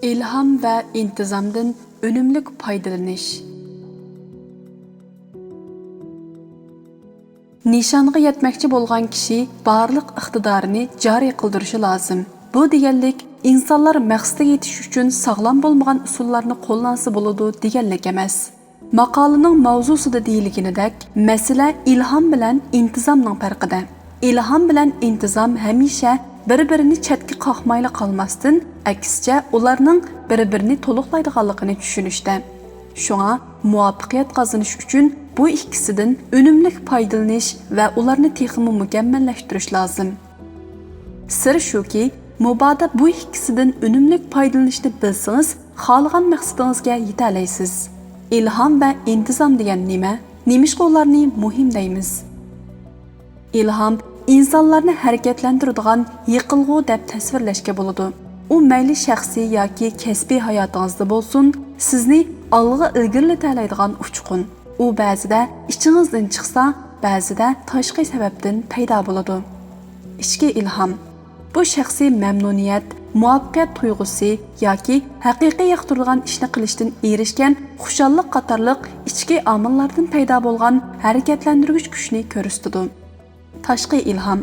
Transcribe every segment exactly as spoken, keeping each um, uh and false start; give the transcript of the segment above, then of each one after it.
ئىلھام ۋە ئىنتىزامدىن ئۈنۈملۈك پايدىلىنىش. نىشانغا يەتمەكچى بولغان كىشى بارلىق ئىقتىدارىنى جارى قىلدۇرۇشى لازىم. بۇ دېگەنلىك، ئىنسانلار مەقسىتىگە يېتىش ئۈچۈن ساغلام بولمىغان ئۇسۇللارنى قوللانسا بولىدۇ دېگەنلىك ئەمەس. ماقالىنىڭ ماۋزۇسىدا دېيىلگىنىدەك، مەسىلە ئىلھام بىلەن ئىنتىزامنىڭ پەرقىدە. ئىلھام بىلەن ئىنتىزام ھەمىشە بىر-بىرىنى چەتكە قاقمايلا قالماستىن، ئەكسىچە، ئۇلارنىڭ بىر-بىرىنى تولۇقلايدىغانلىقىنى چۈشىنىشتە. شۇڭا مۇۋەپپەقىيەت قازىنىش ئۈچۈن بۇ ئىككىسىدىن ئۈنۈملۈك پايدىلىنىش ۋە ئۇلارنى تېخىمۇ مۇكەممەللەشتۈرۈش لازىم. سىر شۇكى، مۇبادا بۇ ئىككىسىدىن ئۈنۈملۈك پايدىلىنىشنى بىلسىڭىز، خالىغان مەقسىتىڭىزگە يېتەلەيسىز. ئىلھام ۋە ئىنتىزام دېگەن نېمە؟ نېمىشقا ئۇلارنى مۇھىم دەيمىز؟ ئىلھام ئىنسانلارنى ھەرىكەتلەندۈرىدىغان يېقىلغۇ دەپ تەسۋىرلەشكە بولىدۇ. ئۇ مەيلى شەخسىي ياكى كەسپىي ھاياتىڭىزدا بولسۇن، سىزنى ئالغا ئىلگىرىلىتەلەيدىغان ئۇچقۇن. ئۇ بەزىدە ئىچىڭىزدىن چىقسا، بەزىدە تاشقى سەۋەبتىن پەيدا بولىدۇ. ئىچكى ئىلھام. بۇ شەخسىي مەمنۇنىيەت، مۇۋەپپەقىيەت تۇيغۇسى ياكى ھەقىقىي ياقتۇرىدىغان ئىشنى قىلىشتىن ئېرىشكەن خۇشاللىق قاتارلىق ئىچكى ئامىللاردىن پەيدا بولغان ھەرىكەتلەندۈرگۈچ كۈچنى كۆرسىتىدۇ. تاشقى ئىلھام.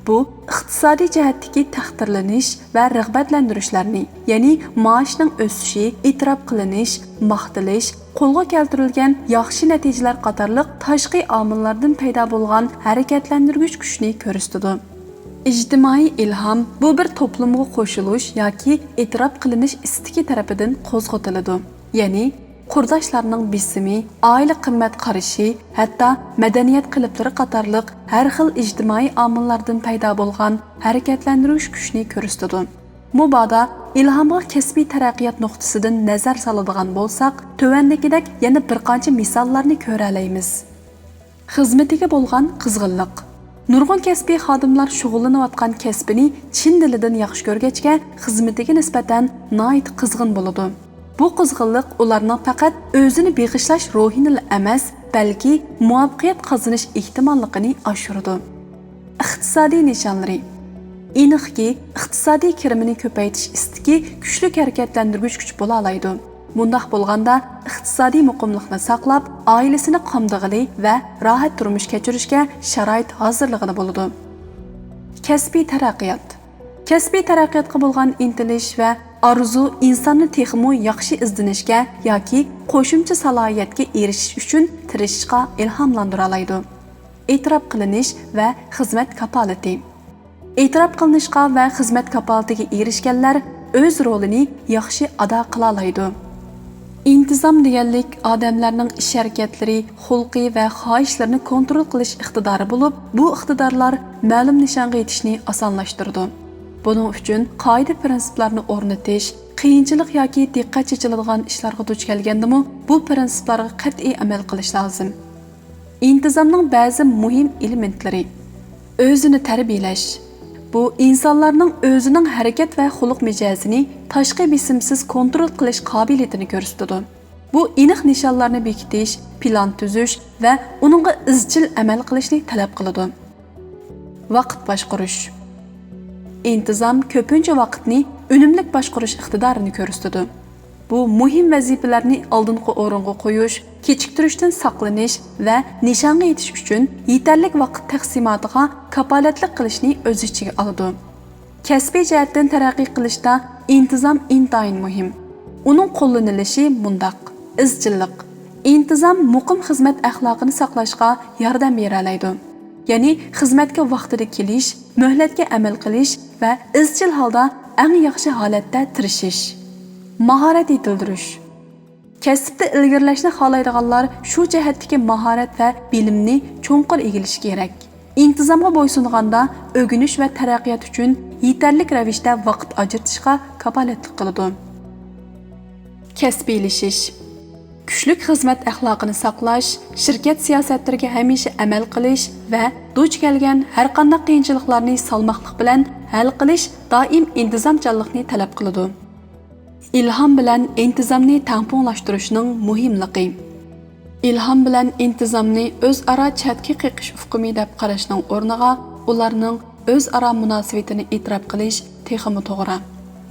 بۇ ئىقتىسادىي جەھەتتىكى تەقدىرلىنىش ۋە رىغبەتلەندۈرۈشلەرنى، يەنى مائاشنىڭ ئۆسۈشى، ئېتىراپ قىلىنىش، ماختىلىش، قولغا كەلتۈرۈلگەن ياخشى نەتىجىلەر قاتارلىق تاشقى ئامىللاردىن پەيدا بولغان ھەرىكەتلەندۈرگۈچ كۈچنى كۆرسىتىدۇ. ئىجتىمائىي ئىلھام، بۇ بىر توپلۇمغا قوشۇلۇش ياكى ئېتىراپ قىلىنىش ئىستىكى تەرىپىدىن قوزغىتىلىدۇ. يەنى، قۇرداشلارنىڭ بېسىمى، ئائىلە قىممەت قارىشى، ھەتتا مەدەنىيەت قېلىپلىرى قاتارلىق ھەر خىل ئىجتىمائىي ئامىللاردىن پەيدا بولغان ھەرىكەتلەندۈرگۈچ كۈچنى كۆرسىتىدۇ. مۇبادا ئىلھامغا كەسپىي تەرەققىيات نۇقتىسىدىن نەزەر سالىدىغان بولساق، تۆۋەندىكىدەك يەنە بىر قانچە مىساللارنى كۆرەلەيمىز. خىزمىتىگە بولغان قىزغىنلىق. نۇرغۇن كەسپىي خادىملار شۇغۇللىنىۋاتقان كەسپىنى چىن دىلىدىن ياخشى كۆرگەچكە، خىزمىتىگە نىسبەتەن ناھايىتى قىزغىن بولىدۇ. بۇ قىزغىنلىق ئۇلارنىڭ پەقەت ئۆزىنى بېغىشلاش روھىنىلا ئەمەس، بەلكى مۇۋەپپەقىيەت قازىنىش ئېھتىماللىقىنى ئاشۇرىدۇ. ئىقتىسادىي نىشانلىرى. ئېنىقكى، ئىقتىسادىي كىرىمىنى كۆپەيتىش ئىستىكى كۈچلۈك ھەرىكەتلەندۈرگۈچ كۈچ بولالايدۇ. مۇنداق بولغاندا، ئىقتىسادىي مۇقىملىقنى ساقلاپ، ئائىلىسىنى قامدىغىلى ۋە راھەت تۇرمۇش كەچۈرۈشكە شارائىت ھازىرلىغىلى بولىدۇ. كەسپىي تەرەققىيات. كەسپىي تەرەققىياتقا بولغان ئىنتىلىش ۋە ئارزۇ ئىنساننى تېخىمۇ ياخشى ئىزدىنىشكە ياكى قوشۇمچە سالاھىيەتكە ئېرىشىش ئۈچۈن تىرىشىشقا ئىلھاملاندۇرالايدۇ. ئېتىراپ قىلىنىش ۋە خىزمەت كاپالىتى. ئېتىراپ قىلىنىشقا ۋە خىزمەت كاپالىتىگە ئېرىشكەنلەر ئۆز رولىنى ياخشى ئادا قىلالايدۇ. ئىنتىزام دېگەنلىك ئادەملەرنىڭ ئىش-ھەرىكەتلىرى، خۇلقى ۋە خاھىشلىرىنى كونترول قىلىش ئىقتىدارى بولۇپ، بۇ ئىقتىدارلار مەلۇم نىشانغا يېتىشنى ئاسانلاشتۇرىدۇ. بۇنىڭ ئۈچۈن قائىدە-پىرىنسىپلارنى ئورنىتىش، قىيىنچىلىق ياكى دىققەت چېچىلىدىغان ئىشلارغا دۇچ كەلگەندىمۇ بۇ پىرىنسىپلارغا قەتئىي ئەمەل قىلىش لازىم. ئىنتىزامنىڭ بەزى مۇھىم ئېلېمېنتلىرى. ئۆزىنى تەربىيەلەش. بۇ ئىنسانلارنىڭ ئۆزىنىڭ ھەرىكەت ۋە خۇلق مىجەزىنى تاشقى بېسىمسىز كونترول قىلىش قابىلىيىتىنى كۆرسىتىدۇ. بۇ ئېنىق نىشانلارنى بېكىتىش، پىلان تۈزۈش ۋە ئۇنىڭغا ئىزچىل ئەمەل قىلىشنى تەلەپ قىلىدۇ. ۋاقىت باشقۇرۇش. ئىنتىزام كۆپىنچە ۋاقىتنى ئۈنۈملۈك باشقۇرۇش ئىقتىدارىنى كۆرسىتىدۇ. بۇ مۇھىم ۋەزىپىلەرنى ئالدىنقى ئورۇنغا قويۇش، كېچىكتۈرۈشتىن ساقلىنىش ۋە نىشانغا يېتىش ئۈچۈن يېتەرلىك ۋاقىت تەقسىماتىغا كاپالەتلىك قىلىشنى ئۆز ئىچىگە ئالىدۇ. كەسپىي جەھەتتىن تەرەققىي قىلىشتا ئىنتىزام ئىنتايىن مۇھىم. ئۇنىڭ قوللىنىلىشى مۇنداق: ئىزچىللىق. ئىنتىزام مۇقىم خىزمەت ئەخلاقىنى ساقلاشقا ياردەم بېرەلەيدۇ. يەنى خىزمەتكە ۋاقتىدا كېلىش، مۆھلەتكە ئەمەل قىلىش ۋە ئىزچىل ھالدا ئەڭ ياخشى ھالەتتە تىرىشىش. ماھارەت يېتىلدۈرۈش. كەسىپتە ئىلگىرىلەشنى خالايدىغانلار شۇ جەھەتتىكى ماھارەت ۋە بىلىمنى چوڭقۇر ئىگىلىشى كېرەك. ئىنتىزامغا بويسۇنغاندا ئۆگىنىش ۋە تەرەققىيات ئۈچۈن يېتەرلىك رەۋىشتە ۋاقىت ئاجرىتىشقا كاپالەتلىك قىلىدۇ. كەسپىيلىشىش. كۈچلۈك خىزمەت ئەخلاقىنى ساقلاش، شىركەت سىياسەتلىرىگە ھەمىشە ئەمەل قىلىش ۋە دۇچ كەلگەن ھەرقانداق قىيىنچىلىقلارنى سالماقلىق بىلەن ھەل قىلىش دائىم ئىنتىزامچانلىقنى تەلەپ قىلىدۇ. ئىلھام بىلەن ئىنتىزامنى تەڭپۇڭلاشتۇرۇشنىڭ مۇھىملىقى. ئىلھام بىلەن ئىنتىزامنى ئۆزئارا چەتكە قېقىش ئۇقۇمى دەپ قاراشنىڭ ئورنىغا، ئۇلارنىڭ ئۆزئارا مۇناسىۋىتىنى ئېتىراپ قىلىش تېخىمۇ توغرا.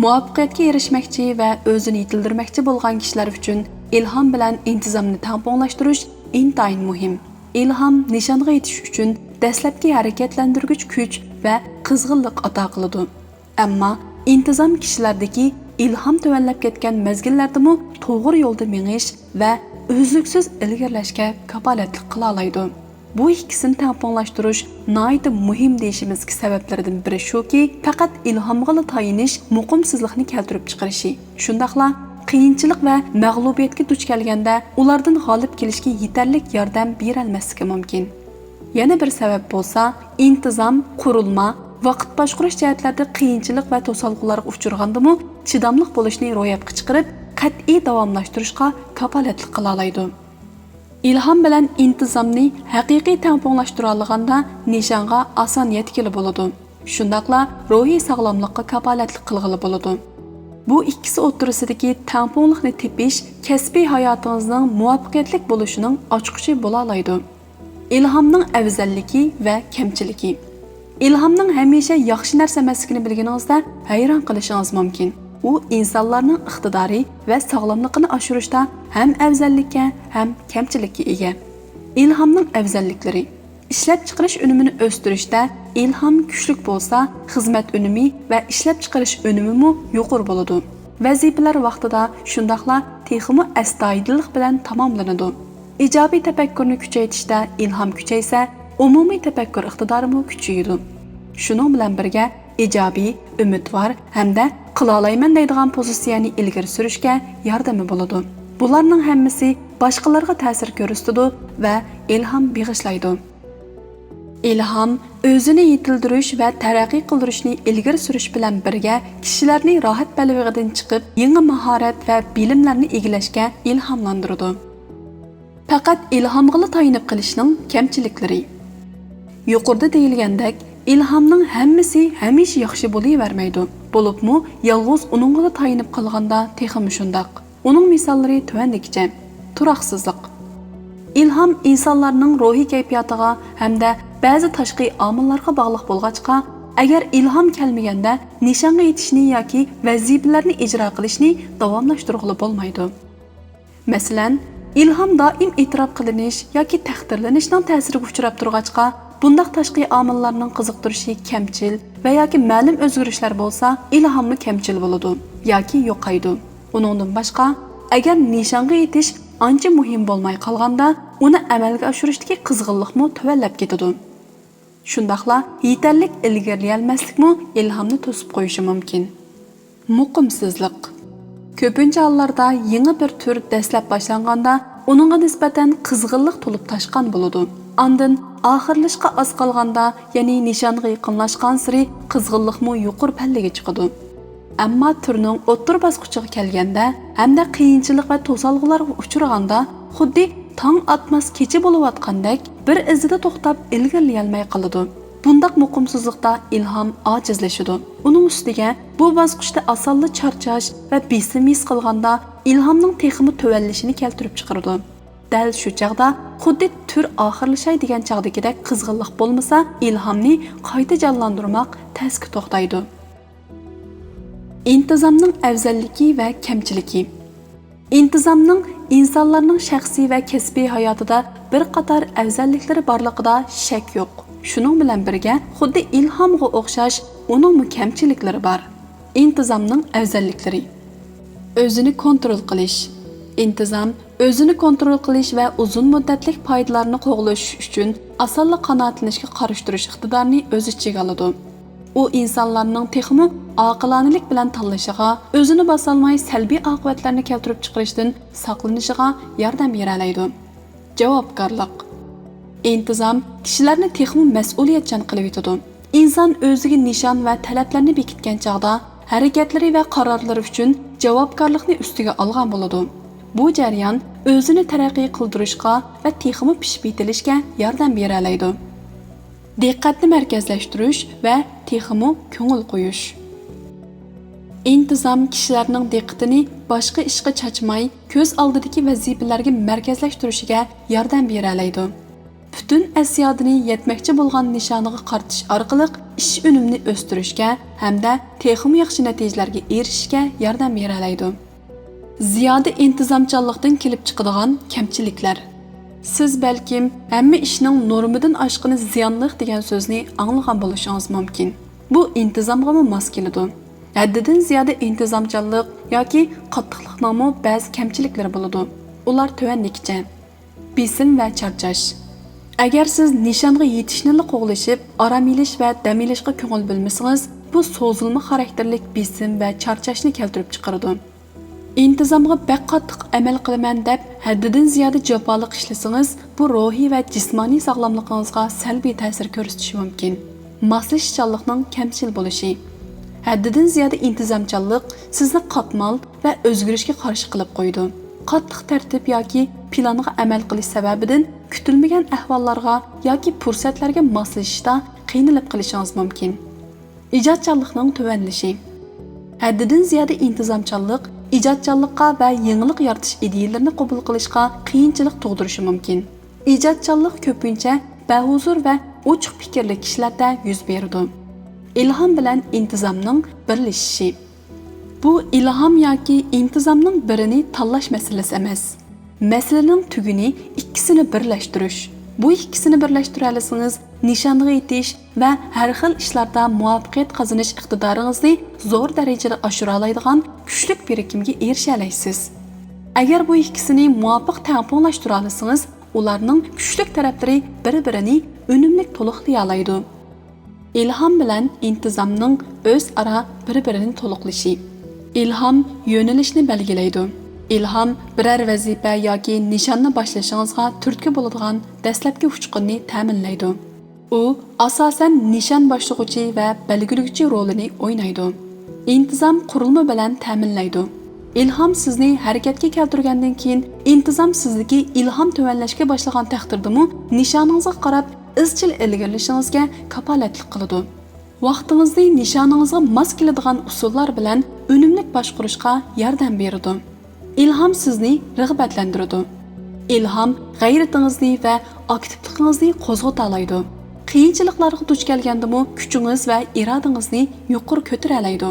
مۇۋەپپەقىيەتكە ئېرىشمەكچى ۋە ئۆزىنى يېتىلدۈرمەكچى بولغان كىشىلەر ئۈچۈن ئىلھام بىلەن ئىنتىزامنى تەڭپۇڭلاشتۇرۇش ئىنتايىن مۇھىم. ئىلھام نىشانغا يېتىش ئۈچۈن دەسلەپكى ھەرىكەتلەندۈرگۈچ كۈچ ۋە قىزغىنلىق ئاتا قىلىدۇ. ئەمما ئىنتىزام كىشىلەردىكى ئىلھام تۆۋەنلەپ كەتكەن مەزگىللەردىمۇ توغرا يولدا مېڭىش ۋە ئۈزلۈكسىز ئىلگىرىلەشكە كاپالەتلىك قىلالايدۇ. بۇ ئىككىسىنى تەڭپۇڭلاشتۇرۇش ناھايىتى مۇھىم دېيىشىمىزدىكى سەۋەبلەردىن بىرى شۇكى، پەقەت ئىلھامغىلا تايىنىش مۇقىمسىزلىقنى كەلتۈرۈپ چىقىرىشى، شۇنداقلا قىيىنچىلىق ۋە مەغلۇبىيەتكە دۇچ كەلگەندە ئۇلاردىن غالىب كېلىشكە يېتەرلىك ياردەم بېرەلمەسلىكى مۇمكىن. يەنە بىر سەۋەب بولسا، ئىنتىزام، قۇرۇلما، ۋاقىت باشقۇرۇش جەھەتلەردە قىيىنچىلىق ۋە توسالغۇلارغا ئۇچرىغاندىمۇ چىداملىق بولۇشنى روياپقا چىقىرىپ، قەتئىي داۋاملاشتۇرۇشقا كاپالەتلىك قىلالايدۇ. ئىلھام بىلەن ئىنتىزامنى ھەقىقىي تەڭپۇڭلاشتۇرالىغاندا، نىشانغا ئاسان يەتكىلى بولىدۇ. شۇنداقلا روھىي ساغلاملىققا كاپالەتلىك قىلغىلى بولىدۇ. بۇ ئىككىسى ئوتتۇرىسىدىكى تەڭپۇڭلۇقنى تېپىش كەسپىي ھاياتىڭىزنىڭ مۇۋەپپەقىيەتلىك بولۇشىنىڭ ئاچقۇچى بولالايدۇ. ئىلھامنىڭ ئەۋزەللىكى ۋە كەمچىلىكى. ئىلھامنىڭ ھەمىشە ياخشى نەرسە ئەمەسلىكىنى بىلگىنىڭىزدە ھەيران قېلىشىڭىز مۇمكىن. ئۇ ئىنسانلارنىڭ ئىقتىدارى ۋە ساغلاملىقىنى ئاشۇرۇشتا ھەم ئەۋزەللىككە، ھەم كەمچىلىككە ئىگە. ئىلھامنىڭ ئەۋزەللىكلىرى. ئىشلەپچىقىرىش ئۈنۈمىنى ئۆستۈرۈشتە ئىلھام كۈچلۈك بولسا، خىزمەت ئۈنۈمى ۋە ئىشلەپچىقىرىش ئۈنۈمىمۇ يۇقىرى بولىدۇ. ۋەزىپىلەر ۋاقتىدا، شۇنداقلا تېخىمۇ ئەستايىدىللىق بىلەن تاماملىنىدۇ. ئىجابىي تەپەككۇرنى كۈچەيتىشتە ئىلھام كۈچەيسە، ئومۇمىي تەپەككۇر ئىقتىدارىمۇ كۈچىيىدۇ. شۇنىڭ بىلەن بىرگە، ئىجابىي، ئۈمىدۋار ھەمدە قىلالايمەن دەيدىغان پوزىتسىيەنى ئىلگىرى سۈرۈشكە ياردىمى بولىدۇ. بۇلارنىڭ ھەممىسى باشقىلارغا تەسىر كۆرسىتىدۇ ۋە ئىلھام بېغىشلايدۇ. ئىلھام ئۆزىنى يېتىلدۈرۈش ۋە تەرەققىي قىلدۇرۇشنى ئىلگىرى سۈرۈش بىلەن بىرگە، كىشىلەرنى راھەت بەلبېغىدىن چىقىپ، يېڭى ماھارەت ۋە بىلىملەرنى ئىگىلەشكە ئىلھاملاندۇرىدۇ. پەقەت ئىلھامغىلا تايىنىپ قېلىشنىڭ كەمچىلىكلىرى. يۇقىرىدا دېيىلگەندەك، ئىلھامنىڭ ھەممىسى ھەمىشە ياخشى بولۇۋەرمەيدۇ. بولۇپمۇ يالغۇز ئۇنىڭغىلا تايىنىپ قالغاندا تېخىمۇ شۇنداق. ئۇنىڭ مىساللىرى تۆۋەندىكىچە: تۇراقسىزلىق. ئىلھام ئىنسانلارنىڭ روھىي كەيپىياتىغا ھەمدە بەزى تاشقى ئامىللارغا باغلىق بولغاچقا، ئەگەر ئىلھام كەلمىگەندە، نىشانغا يېتىشنى ياكى ۋەزىپىلەرنى ئىجرا قىلىشنى داۋاملاشتۇرغىلى بولمايدۇ. مەسىلەن، ئىلھام دائىم ئېتىراپ قىلىنىش ياكى تەقدىرلىنىشنىڭ تەسىرىگە ئۇچراپ تۇرغاچقا، بۇنداق تاشقى ئامىللارنىڭ قىزىقتۇرۇشى كەمچىل ۋە ياكى مەلۇم ئۆزگىرىشلەر بولسا، ئىلھاممۇ كەمچىل بولىدۇ ياكى يوقايدۇ. ئۇنىڭدىن باشقا، ئەگەر نىشانغا يېتىش ئانچە مۇھىم بولماي قالغاندا، ئۇنى ئەمەلگە ئاشۇرۇشتىكى قىزغىنلىقمۇ تۆۋەنلەپ كېتىدۇ. شۇنداقلا يېتەرلىك ئىلگىرىلىيەلمەسلىكمۇ ئىلھامنى توسۇپ قويۇشى مۇمكىن. مۇقىمسىزلىق. كۆپىنچە ھاللاردا يېڭى بىر تۈر دەسلەپ باشلانغاندا، ئۇنىڭغا نىسبەتەن قىزغىنلىق تولۇپ تاشقان بولىدۇ. ئاندىن ئاخىرلىشىشقا ئاز قالغاندا، يەنى نىشانغا يېقىنلاشقانسېرى قىزغىنلىقمۇ يۇقىرى پەللىگە چىقىدۇ. ئەمما تۈرنىڭ ئوتتۇرا باسقۇچىغا كەلگەندە ھەمدە قىيىنچىلىق ۋە توسالغۇلارغا ئۇچرىغاندا، خۇددى تاڭ ئاتماس كېچە بولۇۋاتقاندەك بىر ئىززىدا توختاپ ئىلگىرىلىيەلمەي قالىدۇ. بۇنداق مۇقىمسىزلىقتا ئىلھام ئاجىزلىشىدۇ. ئۇنىڭ ئۈستىگە بۇ باسقۇچتا ئاسانلا چارچاش ۋە بېسىم ھېس قىلغاندا ئىلھامنىڭ تېخىمۇ تۆۋەنلىشىنى كەلتۈرۈپ چىقىرىدۇ. دەل شۇ چاغدا خۇددى تۈر ئاخىرلىشاي دېگەن چاغدىكىدەك قىزغىنلىق بولمىسا، ئىلھامنى قايتا جانلاندۇرماق تەسكە توختايدۇ. ئىنتىزامنىڭ ئەۋزەللىكى ۋە كەمچىلىكى. ئىنتىزامنىڭ ئىنسانلارنىڭ شەخسىي ۋە كەسپىي ھاياتىدا بىر قاتار ئەۋزەللىكلىرى بارلىقىدا شەك يوق. شۇنىڭ بىلەن بىرگە، خۇددى ئىلھامغا ئوخشاش، ئۇنىڭمۇ كەمچىلىكلىرى بار. ئىنتىزامنىڭ ئەۋزەللىكلىرى. ئۆزىنى كونترول قىلىش. ئىنتىزام ئۆزىنى كونترول قىلىش ۋە ئۇزۇن مۇددەتلىك پايدىلارنى قوغلىشىش ئۈچۈن ئاسانلا قانائەتلىنىشكە قارشى تۇرۇش ئىقتىدارىنى ئۆز ئىچىگە ئالىدۇ. ئۇ ئىنسانلارنىڭ تېخىمۇ ئاقىلانىلىك بىلەن تاللىشىغا، ئۆزىنى باسالماي سەلبىي ئاقىۋەتلەرنى كەلتۈرۈپ چىقىرىشتىن ساقلىنىشىغا ياردەم بېرەلەيدۇ. جاۋابكارلىق. ئىنتىزام كىشىلەرنى تېخىمۇ مەسئۇلىيەتچان قىلىۋېتىدۇ. ئىنسان ئۆزىگە نىشان ۋە تەلەپلەرنى بېكىتكەن چاغدا، ھەرىكەتلىرى ۋە قارارلىرى ئۈچۈن جاۋابكارلىقنى ئۈستىگە ئالغان بولىدۇ. بۇ جەريان ئۆزىنى تەرەققىي قىلدۇرۇشقا ۋە تېخىمۇ پىشىپ يېتىلىشكە ياردەم بېرەلەيدۇ. دىققەتنى مەركەزلەشتۈرۈش ۋە تېخىمۇ كۆڭۈل قويۇش. ئىنتىزام كىشىلەرنىڭ دىققىتىنى باشقا ئىشقا چاچماي، كۆز ئالدىدىكى ۋەزىپىلەرگە مەركەزلەشتۈرۈشىگە ياردەم بېرەلەيدۇ. پۈتۈن ئەسيادىنى يەتمەكچى بولغان نىشانىغا قارىتىش ئارقىلىق ئىش ئۈنۈمىنى ئۆستۈرۈشكە ھەمدە تېخىمۇ ياخشى نەتىجىلەرگە ئېرىشىشكە ياردەم بېرەلەيدۇ. زىيادە ئىنتىزامچانلىقتىن كېلىپ چىقىدىغان كەمچىلىكلەر. سىز بەلكىم ھەممە ئىشنىڭ نورمىدىن ئاشقىنى زىيانلىق دېگەن سۆزنى ئاڭلىغان بولۇشىڭىز مۇمكىن. بۇ ئىنتىزامغىمۇ ماس كېلىدۇ. ھەددىدىن زىيادە ئىنتىزامچانلىق ياكى قاتتىقلىقنىڭمۇ بەزى كەمچىلىكلىرى بولىدۇ. ئۇلار تۆۋەندىكىچە. بېسىم ۋە چارچاش. ئەگەر سىز نىشانغا يېتىشنىلا قوغلىشىپ، ئارام ئېلىش ۋە دەم ئېلىشقا كۆڭۈل بۆلمىسىڭىز، بۇ سوزۇلما خاراكتېرلىك بېسىم ۋە چارچاشنى كەلتۈرۈپ چىقىرىدۇ. ئىنتىزامغا بەك قاتتىق ئەمەل قىلىمەن دەپ، ھەددىدىن زىيادە جاپالىق ئىشلىسىڭىز، بۇ روھىي ۋە جىسمانىي ساغلاملىقىڭىزغا سەلبىي تەسىر كۆرسىتىشى مۇمكىن. ماسلىشىشچانلىقنىڭ كەمچىل بولۇشى. ھەددىدىن زىيادە ئىنتىزامچانلىق سىزنى قاتمال ۋە ئۆزگىرىشكە قارشى قىلىپ قويىدۇ. قاتتىق تەرتىپ ياكى پىلانغا ئەمەل قىلىش سەۋەبىدىن كۈتۈلمىگەن ئەھۋاللارغا ياكى پۇرسەتلەرگە ماسلىشىشتا قىينىلىپ قېلىشىڭىز مۇمكىن. ئىجادچانلىقنىڭ تۆۋەنلىشى. ھەددىدىن زىيادە ئىنتىزامچانلىق ئىجادچانلىققا ۋە يېڭىلىق يارىتىش ئىدىيەلىرىنى قوبۇل قىلىشقا قىيىنچىلىق تۇغدۇرۇشى مۇمكىن. ئىجادچانلىق كۆپىنچە بەھۇزۇر ۋە ئوچۇق پىكىرلىك كىشىلەردە يۈز بېرىدۇ. ئىلھام بىلەن ئىنتىزامنىڭ بىرلىشىشى. بۇ ئىلھام ياكى ئىنتىزامنىڭ بىرىنى تاللاش مەسىلىسى ئەمەس. مەسىلىنىڭ تۈگۈنى ئىككىسىنى بىرلەشتۈرۈش. بۇ ئىككىسىنى بىرلەشتۈرەلىسىڭىز، نىشانغا يېتىش ۋە ھەر خىل ئىشلاردا مۇۋەپپەقىيەت قازىنىش ئىقتىدارىڭىزنى زور دەرىجىدە ئاشۇرالايدىغان كۈچلۈك بىرىكىمگە ئېرىشەلەيسىز. ئەگەر بۇ ئىككىسىنى مۇۋاپىق تەڭپۇڭلاشتۇرالىسىڭىز، ئۇلارنىڭ كۈچلۈك تەرەپلىرى بىر-بىرىنى ئۈنۈملۈك تولۇقلىيالايدۇ. ئىلھام بىلەن ئىنتىزامنىڭ ئۆزئارا بىر-بىرىنى تولۇقلىشى. ئىلھام يۆنىلىشنى بەلگىلەيدۇ. ئىلھام بىرەر ۋەزىپە ياكى نىشاننى باشلىشىڭىزغا تۈرتكە بولىدىغان دەسلەپكى ئۇچقۇننى تەمىنلەيدۇ. ئۇ، ئاساسەن، نىشان باشلىغۇچى ۋە بەلگىلىگۈچى رولىنى ئوينايدۇ. ئىنتىزام قۇرۇلما بىلەن تەمىنلەيدۇ. ئىلھام سىزنى ھەرىكەتكە كەلتۈرگەندىن كېيىن، ئىنتىزام سىزدىكى ئىلھام تۆۋەنلەشكە باشلىغان تەقدىردىمۇ، نىشانىڭىزغا قاراپ ئىزچىل ئىلگىرىلىشىڭىزگە كاپالەتلىك قىلىدۇ. ۋاقتىڭىزنى نىشانىڭىزغا ماس كېلىدىغان ئۇسۇللار بىلەن ئۈنۈملۈك باشقۇرۇشقا ياردەم بېرىدۇ. ئىلھام سىزنى رىغبەتلەندۈرىدۇ. ئىلھام غەيرىتىڭىزنى ۋە ئاكتىپلىقىڭىزنى قوزغىتالايدۇ. قىيىنچىلىقلارغا دۇچ كەلگەندىمۇ كۈچىڭىز ۋە ئىرادىڭىزنى يۇقىرى كۆتۈرەلەيدۇ.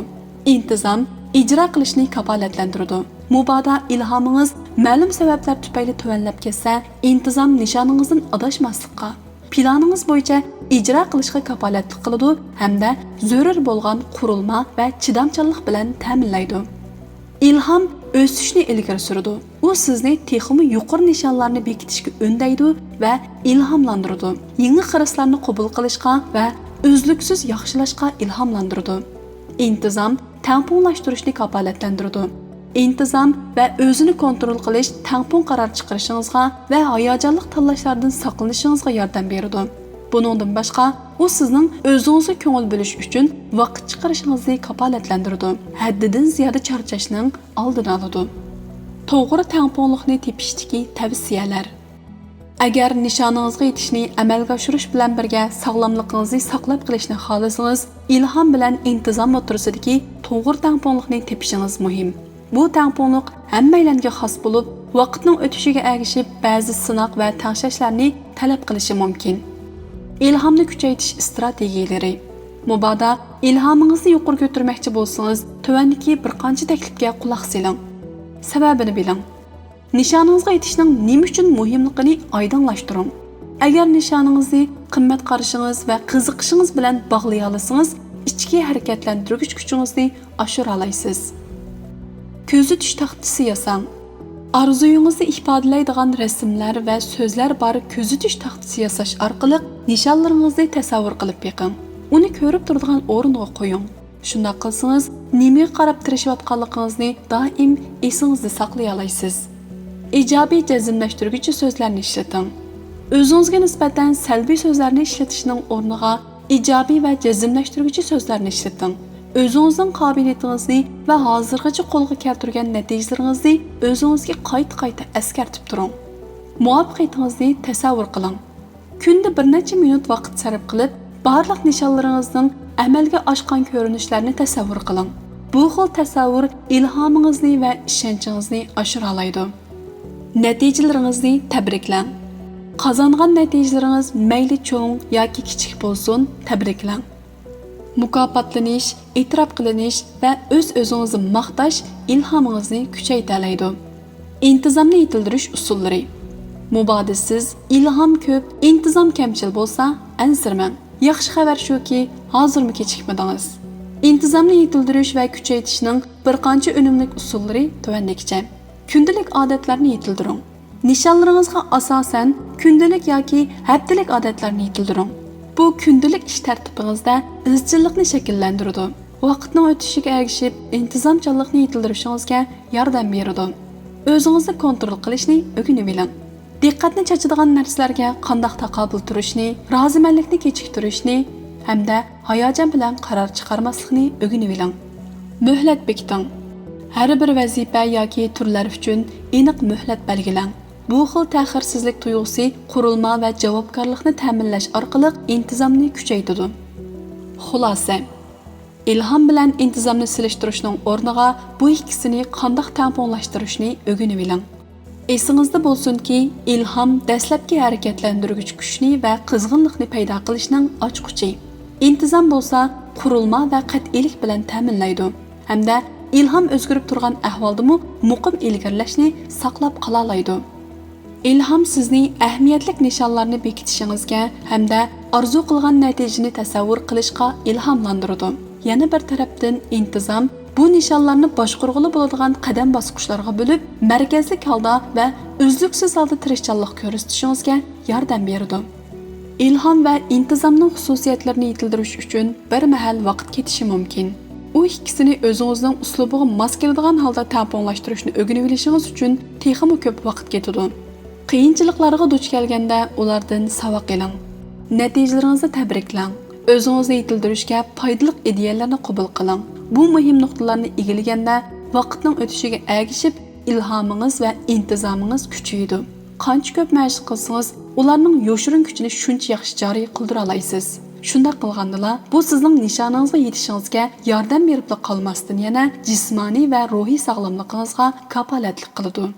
ئىنتىزام ئىجرا قىلىشنى كاپالەتلەندۈرىدۇ. مۇبادا ئىلھامىڭىز مەلۇم سەۋەبلەر تۈپەيلى تۆۋەنلەپ كەتسە، ئىنتىزام نىشانىڭىزدىن ئاداشماسلىققا، پىلانىڭىز بويىچە ئىجرا قىلىشقا كاپالەتلىك قىلىدۇ ھەمدە زۆرۈر بولغان قۇرۇلما ۋە چىدامچانلىق بىلەن تەمىنلەيدۇ. ئىلھام ئۆسۈشنى ئىلگىرى سۈرىدۇ. ئۇ سىزنى تېخىمۇ يۇقىرى نىشانلارنى بېكىتىشكە ئۈندەيدۇ ۋە ئىلھاملاندۇرىدۇ. يېڭى خىرىسلارنى قوبۇل قىلىشقا ۋە ئۈزلۈكسىز ياخشىلاشقا ئىلھاملاندۇرىدۇ. ئىنتىزام تەڭپۇڭلاشتۇرۇشنى كاپالەتلەندۈرىدۇ. ئىنتىزام ۋە ئۆزىنى كونترول قىلىش تەڭپۇڭ قارار چىقىرىشىڭىزغا ۋە ھاياجانلىق تاللاشلاردىن ساقلىنىشىڭىزغا ياردەم بېرىدۇ. بۇنىڭدىن باشقا، ئۇ سىزنىڭ ئۆزىڭىزگە كۆڭۈل بۆلۈش ئۈچۈن ۋاقىت چىقىرىشىڭىزنى كاپالەتلەندۈرىدۇ. ھەددىدىن زىيادە چارچاشنىڭ ئالدىنى ئالىدۇ. توغرا تەڭپۇڭلۇقنى تېپىشتىكى تەۋسىيەلەر. ئەگەر نىشانىڭىزغا يېتىشنى ئەمەلگە ئاشۇرۇش بىلەن بىرگە ساغلاملىقىڭىزنى ساقلاپ قېلىشنى خالىسىڭىز، ئىلھام بىلەن ئىنتىزام ئوتتۇرىسىدىكى توغرا تەڭپۇڭلۇقنى تېپىشىڭىز مۇھىم. بۇ تەڭپۇڭلۇق ھەممەيلەنگە خاس بولۇپ، ۋاقىتنىڭ ئۆتۈشىگە ئەگىشىپ بەزى سىناق ۋە تەڭشەشلەرنى تەلەپ قىلىشى مۇمكىن. ئىلھامنى كۈچەيتىش ئىستراتېگىيەلىرى. مۇبادا ئىلھامىڭىزنى يۇقىرى كۆتۈرمەكچى بولسىڭىز، تۆۋەندىكى بىر قانچە تەكلىپكە قۇلاق سېلىڭ. سەۋەبىنى بىلىڭ. نىشانىڭىزغا يېتىشنىڭ نېمە ئۈچۈن مۇھىملىقىنى ئايدىڭلاشتۇرۇڭ. ئەگەر نىشانىڭىزنى قىممەت قارىشىڭىز ۋە قىزىقىشىڭىز بىلەن باغلىيالىسىڭىز، ئىچكى ھەرىكەتلەندۈرگۈچ كۈچىڭىزنى ئاشۇرالايسىز. كۆزىتىش تاختىسى ياساڭ. ئارزۇيىڭىزنى ئىپادىلەيدىغان رەسىملەر ۋە سۆزلەر بار كۆزىتىش تاختىسى ياساش ئارقىلىق نىشانلىرىڭىزنى تەسەۋۋۇر قىلىپ بېقىڭ. ئۇنى كۆرۈپ تۇرىدىغان ئورۇنغا قويۇڭ. شۇنداق قىلسىڭىز، نېمىگە قاراپ تىرىشىۋاتقانلىقىڭىزنى دائىم ئېسىڭىزدە ساقلىيالايسىز. ئىجابىي جەزملەشتۈرگۈچى سۆزلەرنى ئىشلىتىڭ. ئۆزىڭىزگە نىسبەتەن سەلبىي سۆزلەرنى ئىشلىتىشنىڭ ئورنىغا ئىجابىي ۋە جەزملەشتۈرگۈچى سۆزلەرنى ئىشلىتىڭ. ئۆزىڭىزنىڭ قابىلىيىتىڭىزنى ۋە ھازىرغىچە قولغا كەلتۈرگەن نەتىجىلىرىڭىزنى ئۆزىڭىزگە قايتا-قايتا ئەسكەرتىپ تۇرۇڭ. مۇۋەپپەقىيىتىڭىزنى تەسەۋۋۇر قىلىڭ. كۈندە بىر نەچچە مىنۇت ۋاقىت سەرپ قىلىپ، بارلىق نىشانلىرىڭىزنىڭ ئەمەلگە ئاشقان كۆرۈنۈشلەرنى تەسەۋۋۇر قىلىڭ. بۇ خىل تەسەۋۋۇر ئىلھامىڭىزنى ۋە ئىشەنچىڭىزنى ئاشۇرالايدۇ. نەتىجىلىرىڭىزنى تەبرىكلەڭ. قازانغان نەتىجىلىرىڭىز مەيلى چوڭ ياكى كىچىك بولسۇن، تەبرىكلەڭ. مۇكاپاتلىنىش، ئېتىراپ قىلىنىش ۋە ئۆز-ئۆزىڭىزنى ماختاش ئىلھامىڭىزنى كۈچەيتەلەيدۇ. ئىنتىزامنى يېتىلدۈرۈش ئۇسۇللىرى. مۇبادا سىز ئىلھام كۆپ، ئىنتىزام كەمچىل بولسا، ئەنسىرىمەڭ. ياخشى خەۋەر شۇكى، ھازىرمۇ كېچىكمىدىڭىز. ئىنتىزامنى يېتىلدۈرۈش ۋە كۈچەيتىشنىڭ بىر قانچە ئۈنۈملۈك ئۇسۇللىرى تۆۋەندىكىچە. كۈندىلىك ئادەتلەرنى يېتىلدۈرۈڭ. نىشانلىرىڭىزغا ئاساسەن، كۈندىلىك ياكى ھەپتىلىك ئادەتلەرنى يېتىلدۈرۈڭ. بۇ كۈندىلىك ئىش تەرتىپىڭىزدە ئىزچىللىقنى شەكىللەندۈرىدۇ. ۋاقىتنىڭ ئۆتۈشىگە ئەگىشىپ، ئىنتىزامچانلىقنى يېتىلدۈرۈشىڭىزگە ياردەم بېرىدۇ. ئۆزىڭىزنى كونترول قىلىشنى ئۆگىنىۋېلىڭ. دىققەتنى چاچىدىغان نەرسىلەرگە قانداق تاقابىل تۇرۇشنى، رازىمەنلىكنى كېچىكتۈرۈشنى ھەمدە ھاياجان بىلەن قارار چىقارماسلىقنى ئۆگىنىۋېلىڭ. مۆھلەت بېكىتىڭ. ھەر بىر ۋەزىپە ياكى تۈرلەر ئۈچۈن ئېنىق مۆھلەت بەلگىلەڭ. بۇ خىل تەخىرسىزلىك تۇيغۇسى قۇرۇلما ۋە جاۋابكارلىقنى تەمىنلەش ئارقىلىق ئىنتىزامنى كۈچەيتىدۇ. خۇلاسە. ئىلھام بىلەن ئىنتىزامنى سېلىشتۇرۇشنىڭ ئورنىغا بۇ ئىككىسىنى قانداق تەڭپۇڭلاشتۇرۇشنى ئۆگىنىۋېلىڭ. ئېسىڭىزدە بولسۇنكى، ئىلھام دەسلەپكى ھەرىكەتلەندۈرگۈچ كۈچنى ۋە قىزغىنلىقنى پەيدا قىلىشنىڭ ئاچقۇچى. ئىنتىزام بولسا قۇرۇلما ۋە قەتئىيلىك بىلەن تەمىنلەيدۇ ھەمدە ئىلھام ئۆزگىرىپ تۇرغان ئەھۋالدىمۇ مۇقىم ئىلگىرىلەشنى ساقلاپ قالالايدۇ. ئىلھام سىزنى ئەھمىيەتلىك نىشانلارنى بېكىتىشىڭىزگە ھەمدە ئارزۇ قىلغان نەتىجىنى تەسەۋۋۇر قىلىشقا ئىلھاملاندۇرىدۇ. يەنە بىر تەرەپتىن، ئىنتىزام بۇ نىشانلارنى باشقۇرغىلى بولىدىغان قەدەم باسقۇچلارغا بۆلۈپ، مەركەزلىك ھالدا ۋە ئۈزلۈكسىز ھالدا تىرىشچانلىق كۆرسىتىشىڭىزگە ياردەم بېرىدۇ. ئىلھام ۋە ئىنتىزامنىڭ خۇسۇسىيەتلىرىنى يېتىلدۈرۈش ئۈچۈن بىر مەھەل ۋاقىت كېتىشى مۇمكىن. ئۇ ئىككىسىنى ئۆزىڭىزنىڭ ئۇسلۇبىغا ماس كېلىدىغان ھالدا تەڭپۇڭلاشتۇرۇشنى ئۆگىنىۋېلىشىڭىز ئۈچۈن تېخىمۇ كۆپ ۋاقىت كېتىدۇ. قىيىنچىلىقلارغا دۇچ كەلگەندە ئۇلاردىن ساۋاق ئېلىڭ. نەتىجىلىرىڭىزنى تەبرىكلەڭ. ئۆزىڭىزنى يېتىلدۈرۈشكە پايدىلىق ئىدىيەلەرنى قوبۇل قىلىڭ. بۇ مۇھىم نۇقتىلارنى ئىگىلىگەندە، ۋاقىتنىڭ ئۆتۈشىگە ئەگىشىپ ئىلھامىڭىز ۋە ئىنتىزامىڭىز كۈچىيىدۇ. قانچە كۆپ مەشىق قىلسىڭىز، ئۇلارنىڭ يوشۇرۇن كۈچىنى شۇنچە ياخشى جارى قىلدۇرالايسىز. شۇنداق قىلغاندىلا، بۇ سىزنىڭ نىشانىڭىزغا يېتىشىڭىزگە ياردەم بېرىپلا قالماستىن، يەنە جىسمانىي ۋە روھىي ساغلاملىقىڭىزغا كاپالەتلىك قىلىدۇ.